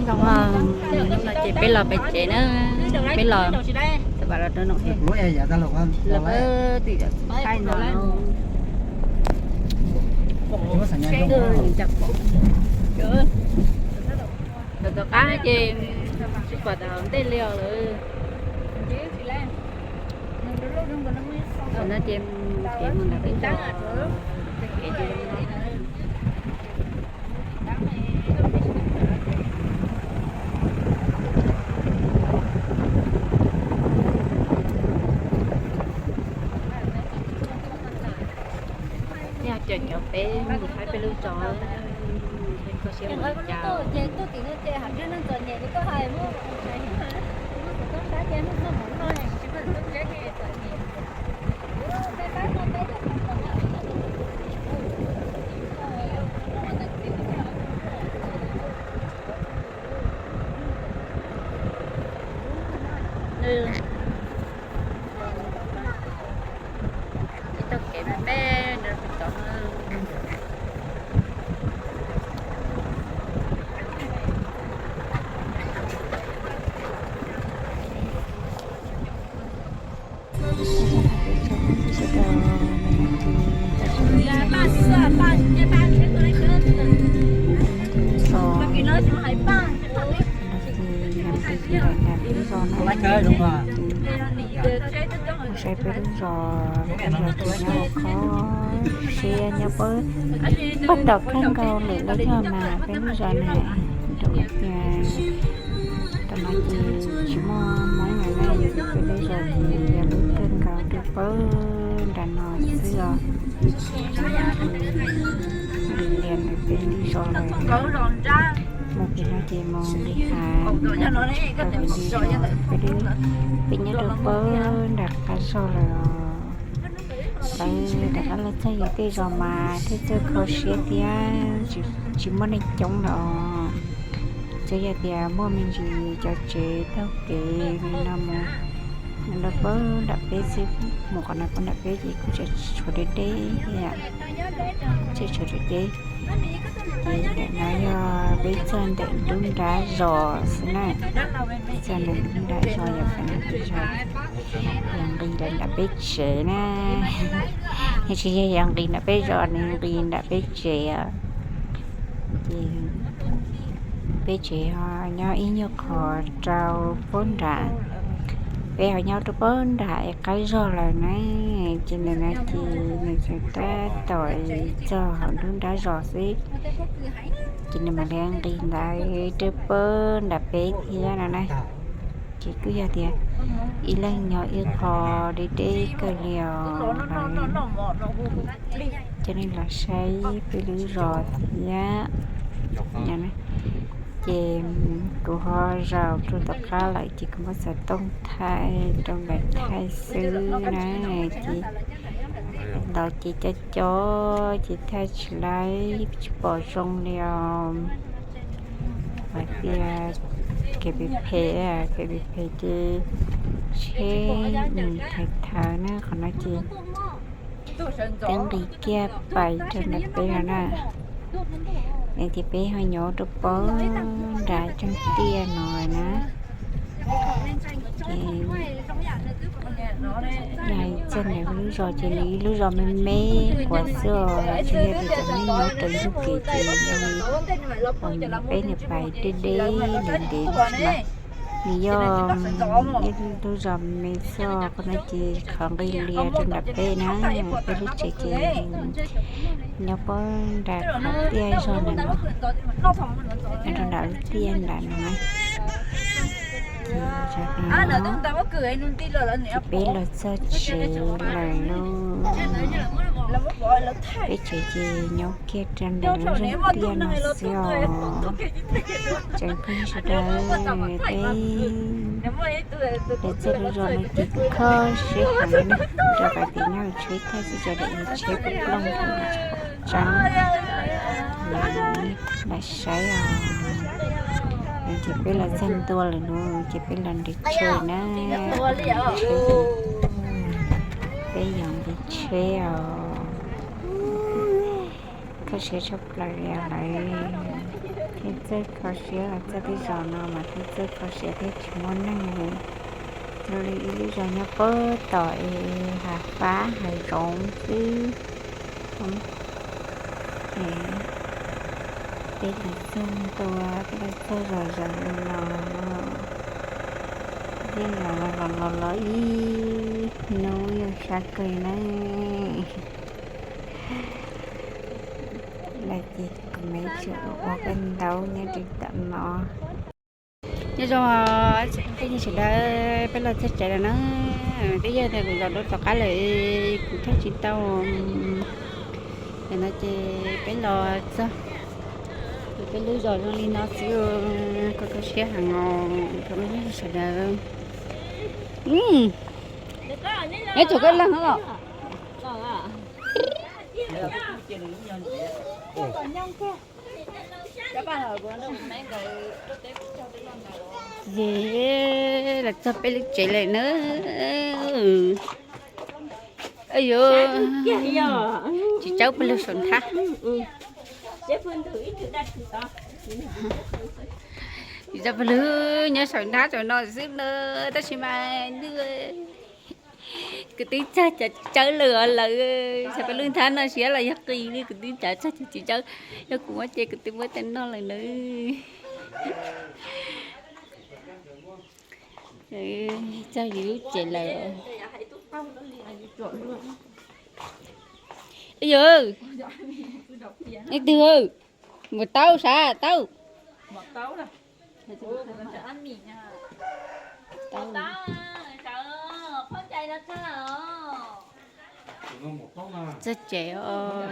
Hnub no ces peb los pem tsev na, peb los, los pem tim thaij no, tom tom qab ces tsis pom tom ntej li os lawm. Tam no ces kev mus nram peb zos, kev Yog cov cov peb mus thaij peb lub zos, kho siab mus li cas. Ib tog kev me me no tod. Saib peb lub zos, peb zos ces nyob qhov siab nyob pab, pab tom kawg nkaus lawm los yog mas peb lub zos na, rau qhov tias tam no ces tsis muaj Hmoob lawm na, peb lub zos ces yog lub kawg nkaus rau pab nram no xwb os. Li lias ntawm peb lub zos lawm, mus pem no ces mus li hav, peb lub, peb nyob rau pab nram qab zog lawm os. Lawv rov qab los txog yus tej zos mas thiaj txawj kho siab thiab, tsis muaj neeg coob lawm os. Tsuas yog tias muaj me ntsis cov tsev taug kev li no mus rau pab nram peb xwb, mus qhov no pab nram peb ces kuj tseem tshuav deb deb thiab, tseem tshuav deb deb. Ces ntawm no yog peb txog ntawm nruab nrab zos xwb na. Txog ntawm nruab nrab zos yog pab nram peb zos, yog nqis lawm nram peb tsev na. Yeej tsis yog, yog nqis nram peb zos, nws nqis nram peb tsev os. Ces peb tsev ho nyob ib nyuag qhov rau pab nram, peb ho nyob rau pab nram es qab zog lawm na. Ces ntawm no ces nws tseem tab tom txog hauv nruab nrab zos xwb. Ces nws mam li nqis ntawd rau pab nram peb thiab no na. Ces kuj yog tias ib leeg nyob ib qho deb deb kawg li os. Coj nej los saib peb lub zos thiab. Ces kuv ho zaum rau tom qab lawm ces kuv muab xov tooj thaij rau lawv thaij xwb na. Ces ntawd ces cov cov ces thaij tsis laib tsis pom zoo li os. Hais tias kev phem phem, kev phem phem ces tsheb mus thawv thawv na, qhov no ces twb nqis kiag pais rau nram peb no na. Es tias peb ho nyob rau pab nram tseeg tiaj no na. Ces yog txog ntawm lub zos ces nws ib lub zos me me quav xwb os, tsis yog tias cov neeg nyob rau ntug kev ces yog li peb niam pais deb deb ntev ntev li mas nws yog ib lub zos me xwb. Qhov no ces qhov nqis lias rau nram peb na, peb lub tsev ces nyob pab nram qhov tiaj zog ntawm no, nyob rau nram lub tiaj nram no na. Ces peb los txog tsev lawm lauj. Peb tsev ces nyob kiag rau nram lub tiaj no xwb os. Tseem pheej sawv daws peb los txog lub zos no ces kuj kho siab heev li na, rau qhov tias nyob hauv tsheb thaj xwb ces daim tsheb plooj plooj tseeb. Los saib os, ces peb los txog ntua lawm no ces peb los nres tsheb na, peb yog nqis tsheb os. Kho siab tshaj plaws li lawm. Txawj kho siab los txog tej zos no mas thiaj txawj kho siab thiab tsis muaj neeg li. Zoo li ib lub zos nyob puag tom es hav fab hav zoov xwb. Peb los txog ntua, peb los txog zos zos li no, yeej los los los los ib hnub yeej sab kawg na. Los ces kuv me tseem ua peb ntaub nyob rau tom no. Nyob zoo tej sawv daws, peb los txog tsev lawm na. Twb yog tias kuv los dua tom qab lawm, kuv thaij tsis tau. Tam no ces peb los txog, peb lub zos zoo li no xwb, kho kho siab heev os, sawv daws. Nyob thaum koj leej los. Ces los txog peb lub tsev lawm na. Yuav tsis tsaub pawg lug saum nthab. Tsis tsaub pawg lug nyob saum nthab saum no xwb na, tab sis mas nws, kuv twb txog cov tsis tsaub lawm os lawm. Xyov peb lub nthab no siab los yog qis li, kuv twb txog cov tsis tsaub. Yog kuv muab ces kuv twb muab tej noj lawm na. Txog yus lub tsev lawm. Ib yam, ib tug, mus taub sav taub. Txog tsev os.